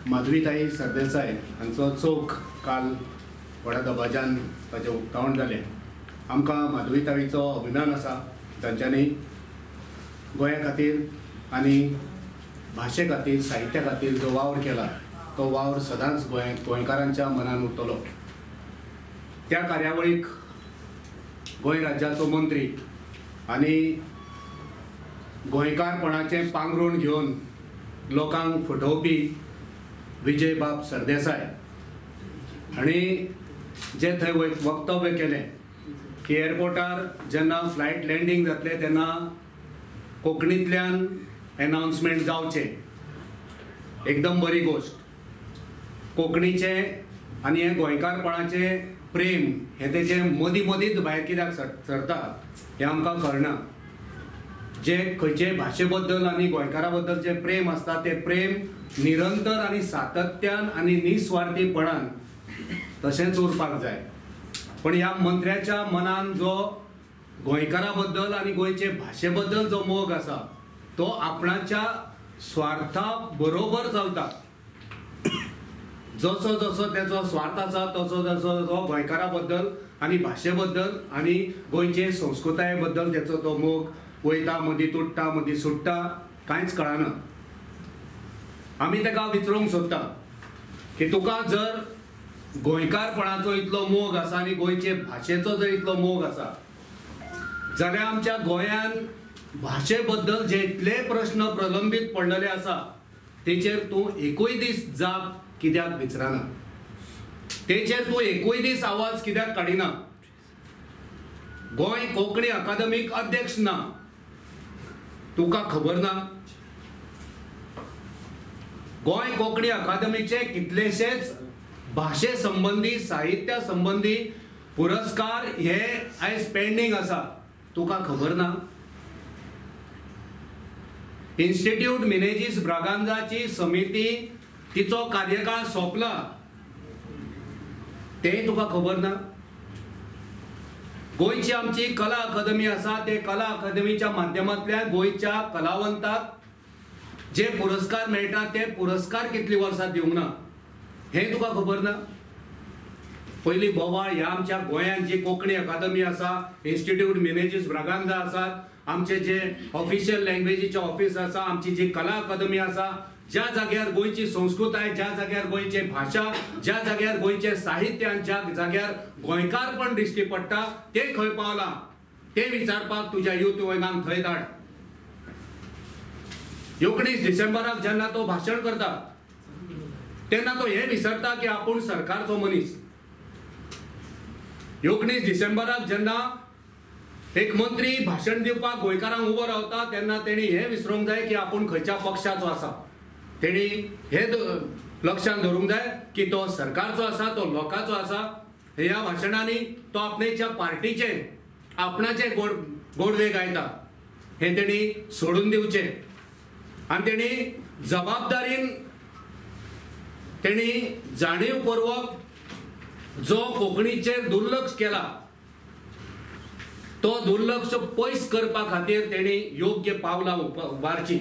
माधवीताई सरदेसाय हांचो चौक काल व्हडा दबाज्यान ताचें उक्तावण जालें. आमकां माधवीताईचो अभिमान आसा. तांच्यांनी गोंया खातीर आनी भाशे खातीर, साहित्या खातीर जो वावर केला तो वावर सदांच गोंयकारांच्या मनान उरतलो. त्या कार्यावळीक गोंय राज्याचो मंत्री आनी गोंयकारपणाचें पांगरूण घेवन लोकांक फटोवपी विजय बाब सरदेसाय हांणी जे थंय वक्तव्य केलें की एअरपोर्टार जेन्ना फ्लायट लँडींग जातलें तेन्ना कोंकणींतल्यान एनाउन्समेंट जावचें, एकदम बरी गोश्ट. कोंकणीचें आनी हें गोंयकारपणाचें प्रेम हें तेजें मदीं मदींच भायर कित्याक सरता हें आमकां कळना. जे खंयचे भाशे बद्दल आनी गोंयकारा बद्दल जें प्रेम आसता तें प्रेम निरंतर आनी सातत्यान आनी निस्वार्थीपणान तशेंच उरपाक जाय. पण ह्या मंत्र्याच्या मनान जो गोंयकारा बद्दल आनी गोंयचे भाशे बद्दल जो मोग आसा तो आपणाच्या स्वार्था बरोबर चलता. जसो जसो तेचो स्वार्थ आसा तसो तसो तो गोंयकारा बद्दल आनी भाशे बद्दल आनी गोंयचे संस्कृताये बद्दल तेचो तो मोग वयता, मदीं तुट्टा, मदीं सुट्टा, कांयच कळना. आमी ताका विचारूंक सोदता की तुका जर गोंयकारपणाचो इतलो मोग आसा आनी गोंयचे भाशेचो जर इतलो मोग आसा जाल्यार आमच्या गोंयान भाशे बद्दल जे इतले प्रश्न प्रलंबीत पडलेले आसा तेचेर तूं एकूय दीस जाप कित्याक विचारना, तेचेर तूं एकूय दीस आवाज कित्याक काडिना? गोंय कोंकणी अकादमीक अध्यक्ष ना, तुका खबर ना? गोंय कोंकणी अकादमीचे कितलेशेच भाशे संबंदी, साहित्या संबंदी पुरस्कार हे आयज पेंडींग आसा, तुका खबर ना? इन्स्टिट्यूट मिनेजीस ब्रागांजाची समिती तिचो कार्यकाळ सोंपला तें तुका खबर ना? गोंयची आमची कला अकादमी आसा, ते कला अकादमीच्या माध्यमांतल्यान गोंयच्या कलावंताक जे पुरस्कार मेळटा ते पुरस्कार कितली वर्सां दिवंक ना हें तुका खबर ना? पयलीं बोवाळ ह्या आमच्या गोंयांत जी कोंकणी अकादमी आसा, इन्स्टिट्यूट मिनेजीस ब्रागांजा आसात, आमचे जे ऑफिशियल लँग्वेजीचे ऑफिस आसा, आमची जी कला अकादमी आसा, ज्या जाग्यार गोंयची संस्कृताय, ज्या जाग्यार गोंयची भाशा, ज्या जाग्यार गोंयचें साहित्य आनी ज्या जाग्यार गोंयकारपण दिश्टी पडटा तें खंय पावलां तें विचारपाक तुज्या युथ विंगांक थंय धाड. 19 डिसेंबराक जेन्ना तो भाशण करता तेन्ना तो हें विसरता की आपूण सरकारचो मनीस. 19 डिसेंबराक जेन्ना एक मंत्री भाशण दिवपाक गोंयकारांक उबो रावता तेन्ना तेणी हें विसरूंक जाय की आपूण खंयच्या पक्षाचो आसा. तेणी हें लक्षांत धरूंक जाय की तो सरकारचो आसा, तो लोकांचो आसा. ह्या भाशणांनी तो आपण्याच्या पार्टीचे, आपणाचे गोडवे गायता हें तेणी सोडून दिवचें आनी तेणी जबाबदारीन, तेणी जाणीवपूर्वक जो कोंकणीचेर दुर्लक्ष केला तो दुर्लक्ष पयस करपा खातीर तेणी योग्य पावलां उबारचीं.